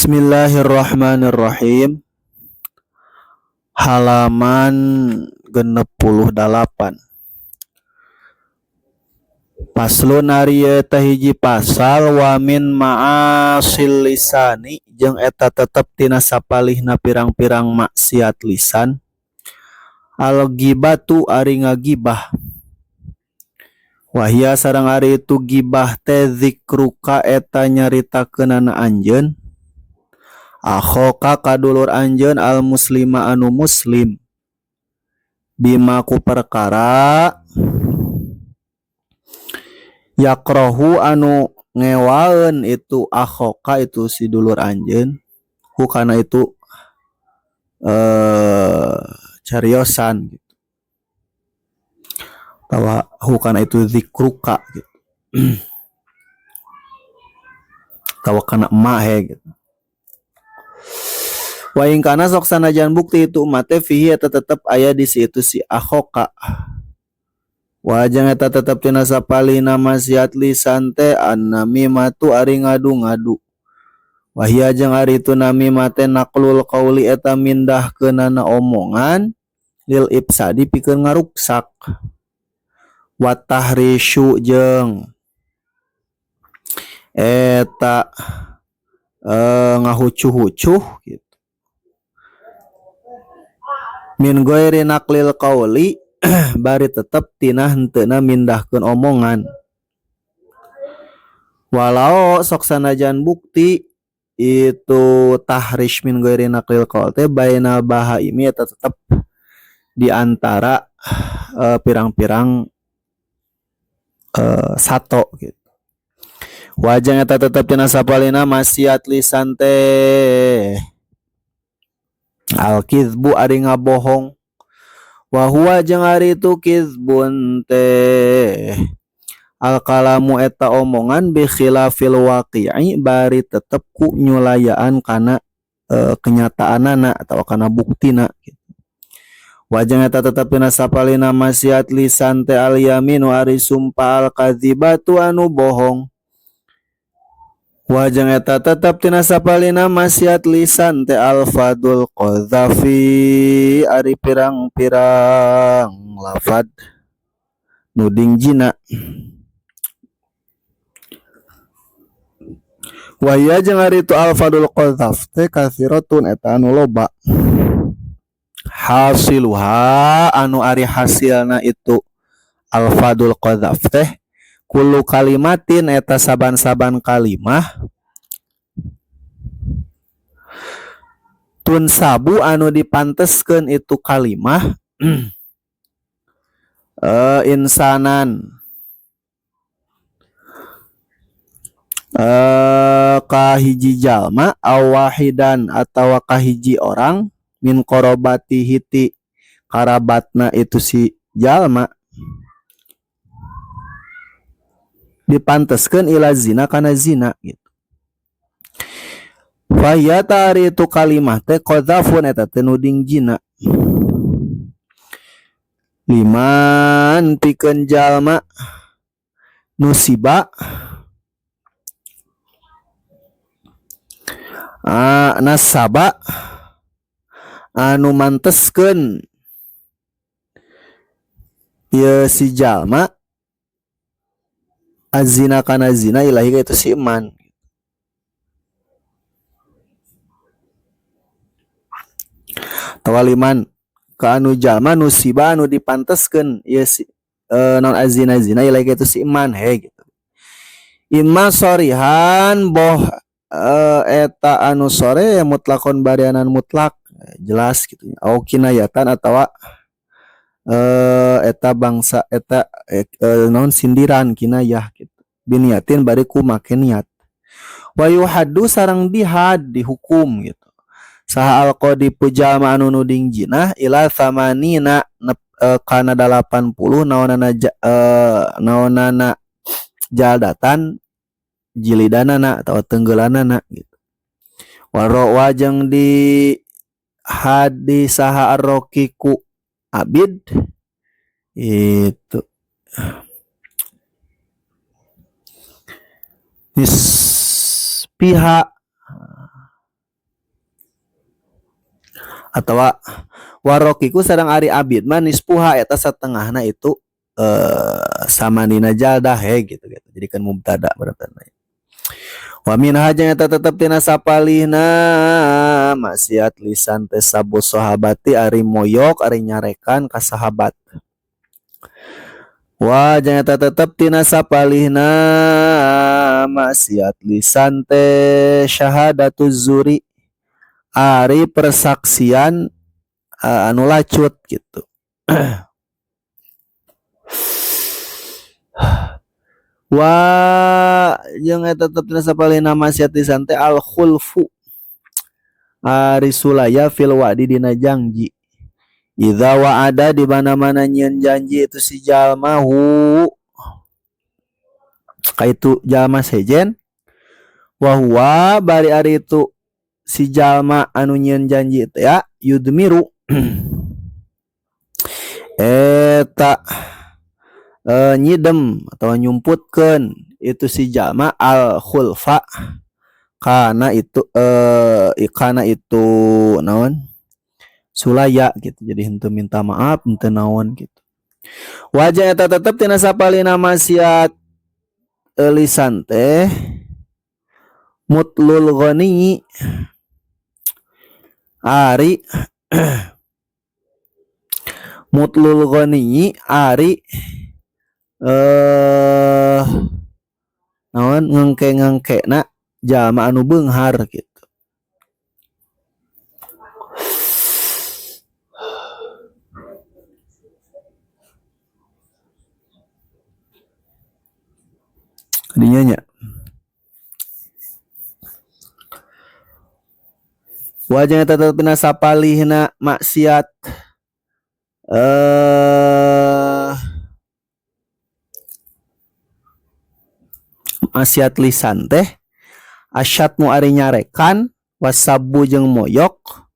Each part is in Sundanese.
Bismillahirrahmanirrahim. Halaman 68. Paslon ari eta hiji pasal wa min ma'asil lisani jeung eta tetep tina sapalihna pirang-pirang maksiat lisan. Al ghibatu ari ngagibah. Wahia sareng ari itu gibah teh zikruka eta nyaritakeunana anjeun akhoka kadulur anjeun al muslima anu muslim bima ku perkara yakrohu anu ngewaeun itu akhoka itu si dulur anjeun hu kana itu cariosan gitu tawa hu kana itu zikruka gitu tawa kana emak he gitu. Wa in kana sok sanajan bukti itu umat teh fihi eta tetep aya di situ si akhoka. Wa jeung eta tetep tina sapalihna maksiat lisan teh annamimatu ari ngadu-ngadu. Wa hiya jeung ari itu namimah teh naqlul qauli eta mindahkeunana omongan lil ifsadi pikeun ngaruksak. Wa tahrisyu jeung eta ngahucuh-hucuh gitu. Min ghairi naqlil qauli bari tetep tina henteuna mindahkeun omongan. Walau sok sanajan bukti itu tahrish min ghairi naqlil qaul teh bainal bahaimi eta tetep di antara pirang-pirang sato gitu. Wajang eta tetep tina sapalina maksiat lisan teh al kizbu ari ngabohong. Wa huwa jeung ari itu kizbun teh al kalamu eta omongan bi khilafil waqi'i bari tetep ku nyulayaan kana kenyataanana atau kana buktina gitu. Wajang eta tetep dina sapalina maksiat lisan teh al yaminu ari sumpah al kadzibatu anu bohong. Wajang eta tetep tina sapalina maksiat lisan teh al fadul qadzafi ari pirang-pirang lafad nuding jina. Wa hiya jeung ari itu al fadul qadzaf teh katsiratun eta anu loba. Hasiluha anu ari hasilna itu al fadul qadzaf teh kullu kalimatin eta saban-saban kalimah tunsabu anu dipanteskeun itu kalimah insanan kahiji jalma awahidan atawa kahiji orang min korobatihi ti karabatna itu si jalma dipanteskeun ila zina kana zina gitu. Fa ya tari itu kalimah teh qadzafun eta teh nuding zina. Liman pikeun jalma nusiba nasaba anu manteskeun ieu si jalma azina kana zina ilahi itu si iman. Tawaliman ka anu jalma nusiba anu dipanteskeun ieu si non azina zina ilahi itu si iman he gitu. Imma sorihan boh eta anu sore mutlakon barianan mutlak jelas gitu. Au kinayatan atawa eta bangsa eta non sindiran kinayah gitu. Biniatin bari ku make niat. Wa yuhaddu sareng dihad dihukum gitu. Saha alqadi pujama anu nuding jinah ila thamanina kana 80 naonana naonana jaldatan jilidanana atau tenggelanana gitu. Wa jeung di hadis saha arroqiku abid itu nispiha Atawa warokiku sareng ari abid mah nispuha eta satengahna itu samanina jaldah he gitu gitu. Jadi kan mubtada berarti. Wa minha jeung eta tetep tina sapalihna maksiat lisan teh sabu sahabati ari moyok ari nyarekan ka sahabat. Wa jeung eta tetep tina sapalihna maksiat lisan teh syahadatuz zuri ari persaksian anu lacut gitu. Wa jeung eta tetep tina sapalihna maksiat lisan teh al khulfu ari sulaya fil wa'di dina janji. Idza wa'ada di mana-mana nyieun janji itu si jalma hu kaitu jalma sejen wa huwa bari ari itu si jalma anu nyieun janji teh ya yudmiru eta nyidem atau nyumputkeun itu si jalma al khulfa kana itu kana itu naon sulaya gitu. Jadi henteu minta maaf henteu naon gitu. Wajah eta tetep tina sapalina maksiat lisan teh mutlul ghani ari mutlul ghani ari naon ngengke-ngengkena jalma anu beunghar gitu. Dinya nya. Wajah eta tetep dina sapalihna maksiat maksiat lisan teh asyatmu ari nyarekan wasabu jeung moyok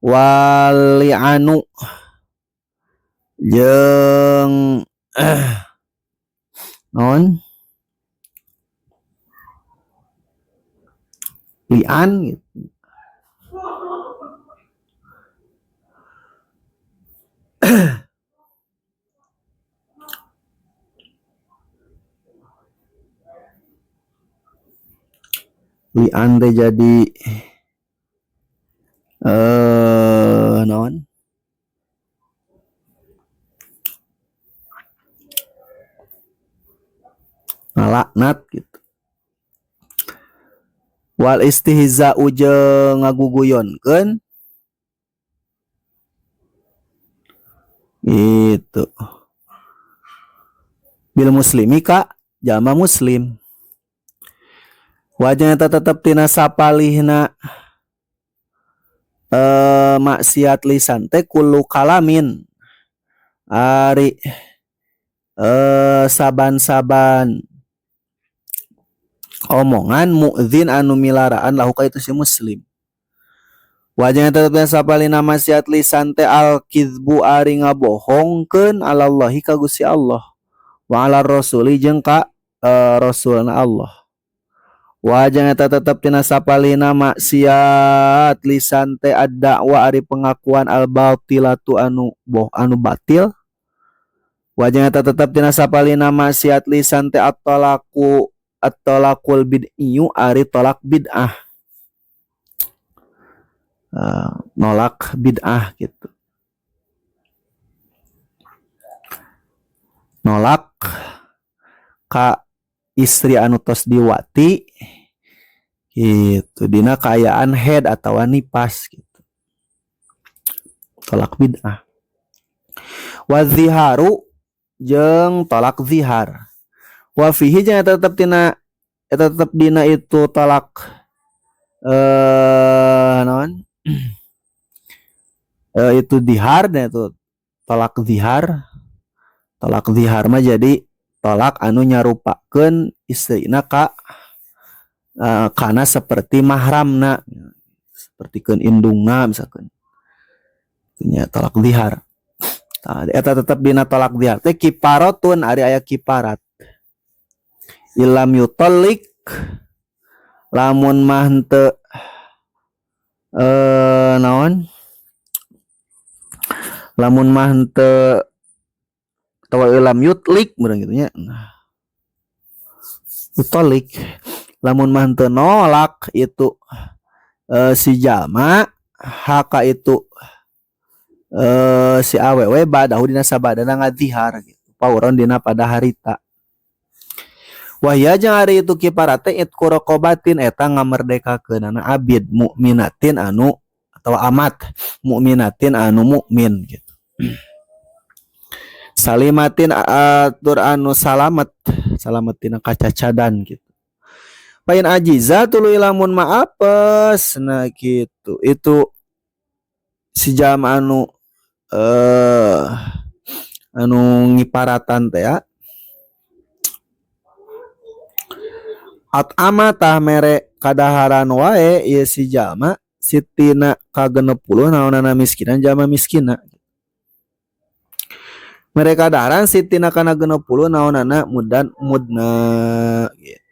wali'anu jeung naon li'an gitu. Li'an teh jadi naon ngalaknat gitu. Wal istihza'u jeung ngaguguyonkeun gitu bil muslimi ka jalma muslim. Wajah eta tetep tina sapalihna maksiat lisan teh kullu kalamin ari saban-saban omongan mu'dzin anu milaraan lahu ka itu si muslim. Wajah eta tetep tina sapalihna maksiat lisan teh al kizbu ari ngabohongkeun alallahi ka Gusti Allah wa ala rasuli jeung ka rasulna Allah. Wajah eta tetep tina sapalihna maksiat lisan teh ad-da'wa ari pengakuan al-batilatu anu boh anu batil. Wajah eta tetep tina sapalihna maksiat lisan teh at-talaqu at-talaqul bid'iyu ari talak bid'ah. Nolak bid'ah gitu. Nolak ka istri anu tos diwati gitu dina kaayaan head atawa nipas gitu. Tolak bid'ah. Wa ziharu jeung tolak zihar. Wa fihi jeung eta tetep tina eta tetep dina itu tolak naon? Itu dihar dan itu tolak zihar. Tolak zihar mah jadi tolak anu nyarupakeun istrina ka kana seperti mahramna, sepertikeun indungna misalkan. Nya tolak zihar. Tah eta tetep dina tolak zihar teh kiparatun ari aya kiparat. Ilam yutallik lamun mah henteu naon? Lamun mah henteu atawa lam yutlik meureun kitu nya. Nah, yutolik lamun mah henteu nolak itu si jalma haka itu si awewe badahu dina sabadana ngadihar gitu. Pauron dina pada harita. Wahya jeung ari itu kiparate itqu raqabatin eta ngamerdekakeunana abid mukminatin anu atau amat mukminatin anu mukmin gitu. Salimatin atur anu salamet, salamet tina kacacadan gitu. Pain ajiza tuluy lamun maapes nah gitu. Itu si jalma anu anu ngiparatan teh ya. At amatah mere kadaharan wae ieu si jalma sitina ka 60 naonana miskinan jalma miskina. Mere kadaharan sitina kana 60 naonana mudan mudna gitu.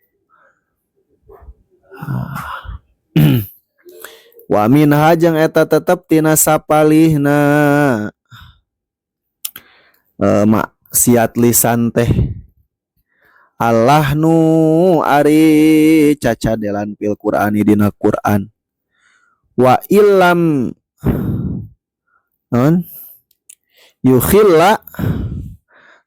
Wa minha jeung eta tetep tina sapalihna maksiat lisan teh Allah nu ari cacadelan fil Qur'ani dina Qur'an wa illam naon yukhilla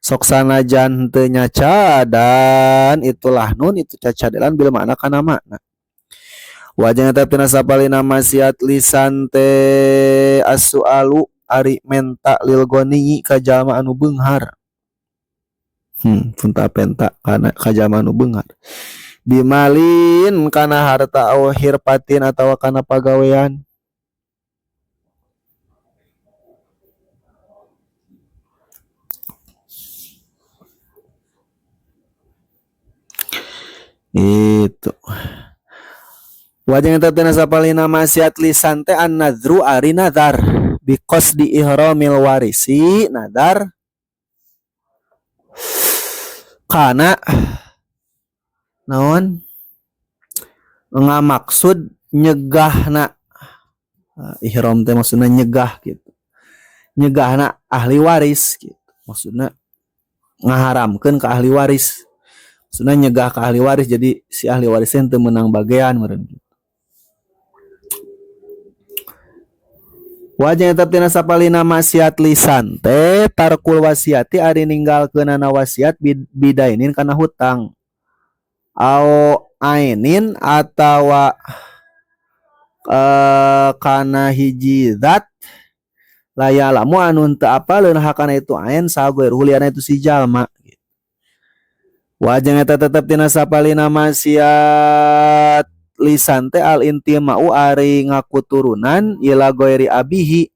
sok sanajan teu nyacadan itulah nun itu cacadelan bil makna kana makna wajah eta tina sapalina maksiat lisan teh as-su'alu ari menta lil ghani ka jalma anu beunghar. Punta penta kana ka jalma anu beunghar bimalin kana harta au hirpatin atawa kana pagawean. Itu wajah eta tina sapalina maksiat lisan teh an-nadru ari nazar biqasdi ihramil warisi nazar kana naon ngamaksud nyegahna ihram teh maksudna nyegah gitu, nyegahna ahli waris gitu, maksudna ngaharamkeun ka ahli waris, maksudna nyegah ka ahli waris jadi si ahli waris teh teu meunang bagean meureun gitu. Wajah tetep tina sapalina maksiat lisan teh tarkul wasiati ari ninggalkeunana wasiat bidainin kana hutang au ainin atawa kana hiji zat layalamu anu teu apaleun hakana itu ain sagoir huliana itu si jalma. Wajah eta tetep tina sapalina maksiat lisan teh al intimau ari ngaku turunan ila goiri abihi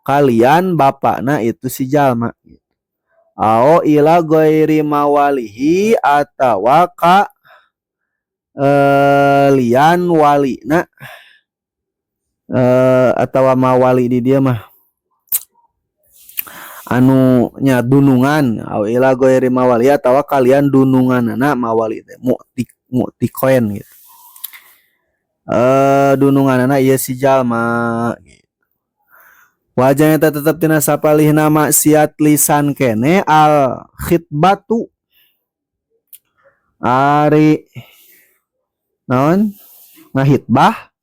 kalian bapakna itu si jalma au ila goiri mawalihi atawa ka lian walina atawa mawali di dia mah anu nya dunungan au ila goiri mawali atawa kalian dununganana mawali teh muktikoen gitu. Dununganana ieu si jalma gitu. Wajah eta tetep tina sapalihna maksiat lisan kene al khitbatu ari naon ngahitbah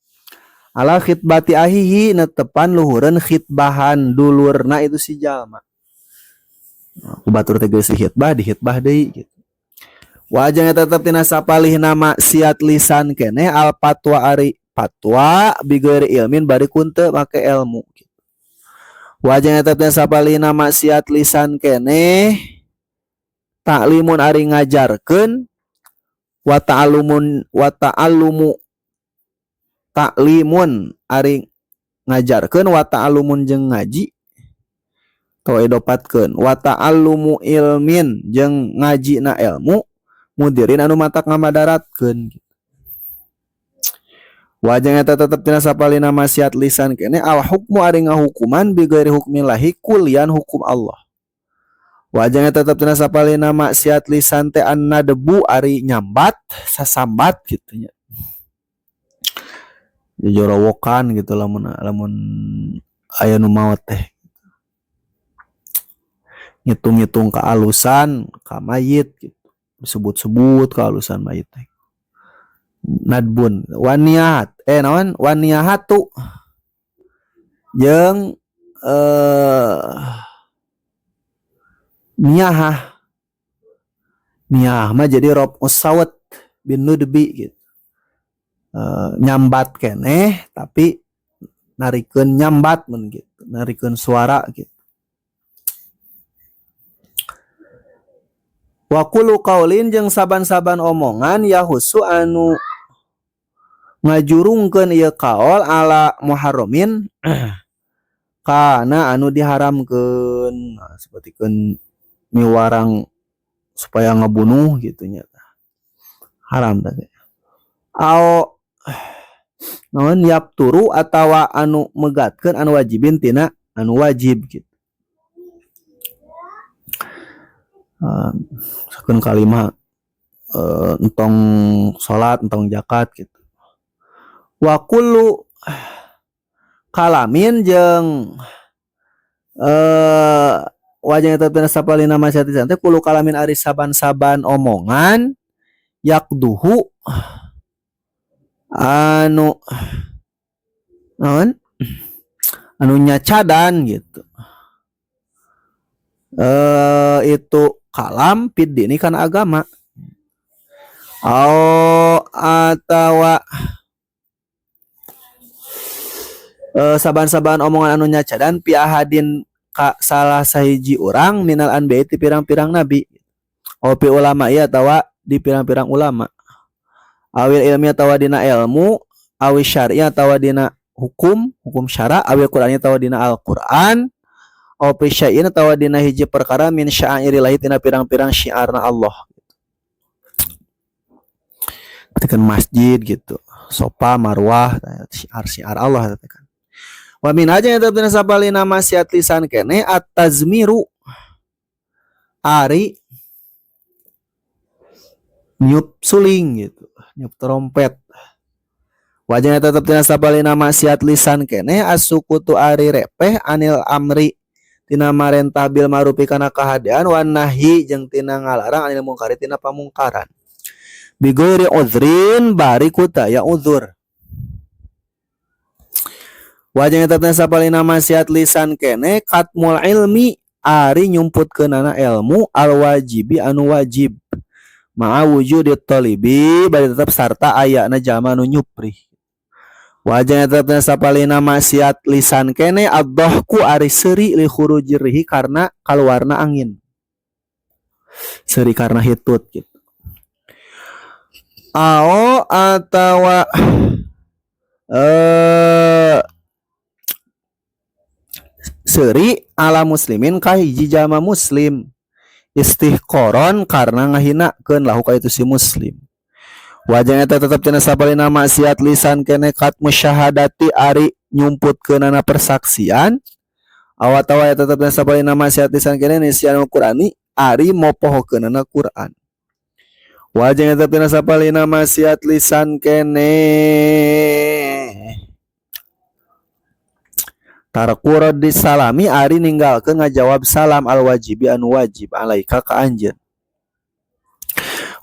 ala khitbati ahihi netepan luhureun khitbahan dulurna itu si jalma. Ku batur teh geus dihitbah dihitbah deui gitu. Wajah eta tetep tina sapalihna maksiat lisan kene al fatwa ari fatwa bighairi ilmin bari kun teu make ilmu gitu. Wajah eta tina sapalihna maksiat lisan kene taklimun ari ngajarkeun wa ta'allumun wa ta'allumu taklimun ari ngajarkeun wa ta'allumun jeung ngaji atawa idopatkeun wa ta'allumu ilmin jeung ngajina ilmu mudirin anu matak ngamadaratkeun gitu. Wajah eta tetep tina sapalina maksiat lisan kene al hukmu ari ngahukuman bi ghairi hukmillahi kulian hukum Allah. Wajah eta tetep tina sapalina maksiat lisan teh annadbu ari nyambat sasambat gitu nya. Jorowokan gitu lamun lamun aya nu maot teh. Ngitung-ngitung kealusan ka mayit gitu. Disebut-sebut kealusan mayit teh. Nadbun waniat naon waniyahatu jeung niyahah. Niyah mah jadi raf'us sawt bin nudbi gitu. Nyambat keneh tapi narikeun nyambat mun gitu, narikeun suara gitu. Wa kullu qaulin jeung saban-saban omongan yahusu anu ngajurungkeun ieu kaol ala muharramin kana anu diharamkeun. Nah, sapertikeun miwarang supaya ngebunuh gitu nya. Haram teh. Ao naon yapturu atawa anu megatkeun anu wajibin tina anu wajib gitu. Sakeun kalima entong salat entong zakat gitu. Wa kullu kalamin jeung wajah eta teh sapalina masyarakat teh kullu kalamin ari saban-saban omongan yakduhu anu naon anu nyacadan gitu. Itu kalam fid dini kana agama. Au atawa saban-saban omongan anu nyacadan pi ahadin ka salah sahiji urang minal anbiya ti pirang-pirang nabi. Au pi ulama ieu atawa di pirang-pirang ulama. Awil ilmi atawa dina ilmu, awil syar'i atawa dina hukum, hukum syara, awil Qur'ani atawa dina Al-Qur'an, au fi syai'in atawa dina hiji perkara min sya'airillahi tina pirang-pirang syiarna Allah. Ketika masjid gitu, sofa, marwah, syiar-syiar Allah eta kan. Wa min aja eta tina sapalina maksiat lisan kene at-tazmiru ari niup suling gitu, niup trompet. Wajahnya tetep tina sapalina maksiat lisan kene as-sukutu ari repeh anil amri tina marentah bil ma'rufi kana kahadean wan nahyi jeung tina ngalarang anil mungkari tina pamungkaran. Bighairi udhrin bari ku taya uzur. Wajahnya tetep tina sapalina maksiat lisan kene katmul ilmi ari nyumputkeunana ilmu al wajibi anu wajib. Ma'a wujudi talibi bari tetep sarta ayana jalma nu nyupri. Wajahnya tetep tina sapalina maksiat lisan kene ad-dhahku ari seuri li khurujirihi karena kaluarna angin. Seuri karena hitut gitu. Ao atawa seuri ala muslimin ka hiji jalma muslim. Istihqaron karena ngahinakeun lahu ka itu si muslim. Wajahnya tetep tina sapalina maksiat lisan kene kat musyahadati ari nyumputkeunana persaksian. Awatawa eta tetep tina sapalina maksiat lisan kene nisyanul Qur'ani ari mopohokeunana Qur'an. Wajahnya tetep tina sapalina maksiat lisan kene tarku raddi salami ari ninggalkeun ngajawab salam al wajibi anu wajib alaika ka anjeun.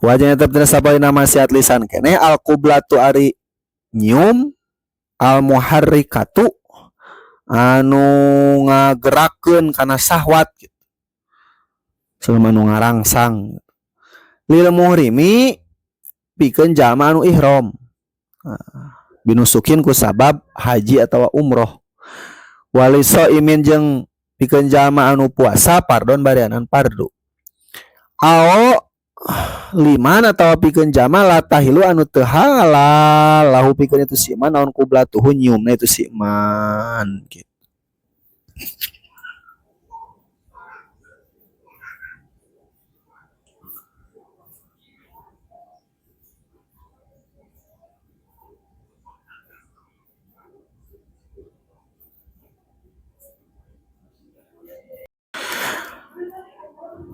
Wajahnya tetep tina sapalina maksiat lisan kene al qublatu ari nyium al muharrikatu anu ngagerakeun kana syahwat gitu. Selama anu ngarangsang lil muhrimi pikeun jalma anu ihram. Nah, binusukin ku sabab haji atawa umroh. Waliso imin jeung pikeun jalma anu puasa pardon barianan pardu. Ao liman atawa pikeun jalma la tahilu anu teu halal lahu pikeun itu si man naon kublatuhu nyiumna itu si man gitu.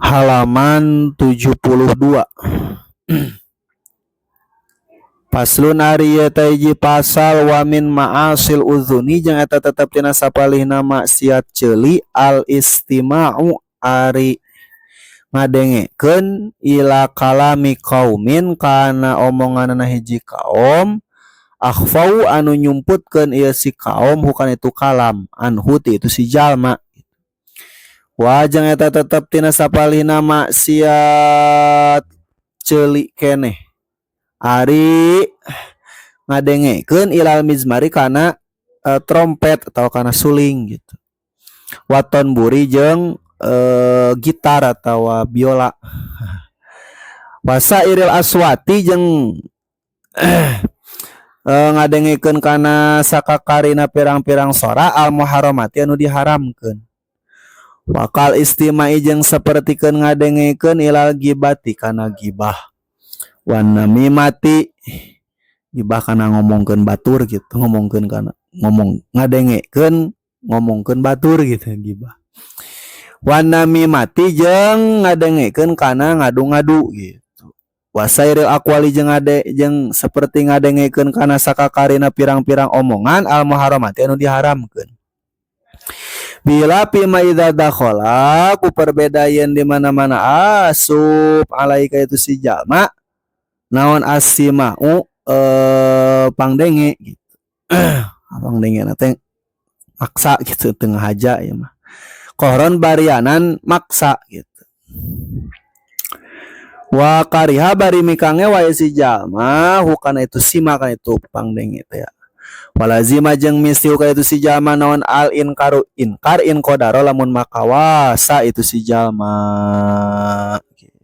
Halaman 72. Paslon ari ieu teh hiji pasal wa min ma'asil uzuni jeung eta tetep tina sapalihna maksiat ceuli al istima'u ari ngadengekeun ila kalami qaumin kana omonganana hiji kaum akhfau anu nyumputkeun ieu si kaum hu kana itu kalam anhu ti itu si jalma. Wa jeung eta tetep tina sapalihna maksiat ceuli keneh ari ngadengekeun ilal mizmari kana trompet atau kana suling gitu, waton buri jeung gitar atau biola, wasairil aswati jeung ngadengekeun kana sakakarina pirang-pirang sora al muharramati anu diharamkeun, wakal istimai jeung sapertikeun ngadengekeun ilal gibati kana gibah, wan namimati, gibah kana ngomongkeun batur gitu, ngomongkeun kana ngomong ngadengekeun ngomongkeun batur gitu gibah, wan namimati jeung ngadengekeun kana ngadu-ngadu gitu, wasairil aqwali jeung ngade jeung seperti ngadengekeun kana sakakarina pirang-pirang omongan al muharramati anu diharamkeun. Bila pima idza dakhala ku perbedaan di mana-mana asup alaika itu si jalma naon asimau pangdenge gitu, pangdenge teh maksa gitu, tengah aja ya mah qohron barianan maksa gitu. Wa kariha bari mikangewa si jalma hu kana itu sima kana itu pangdenge teh ya. Walazima jeung misti ka itu si jalma naon al inkaru inkar in qadaro lamun makawasa itu si jalma gitu.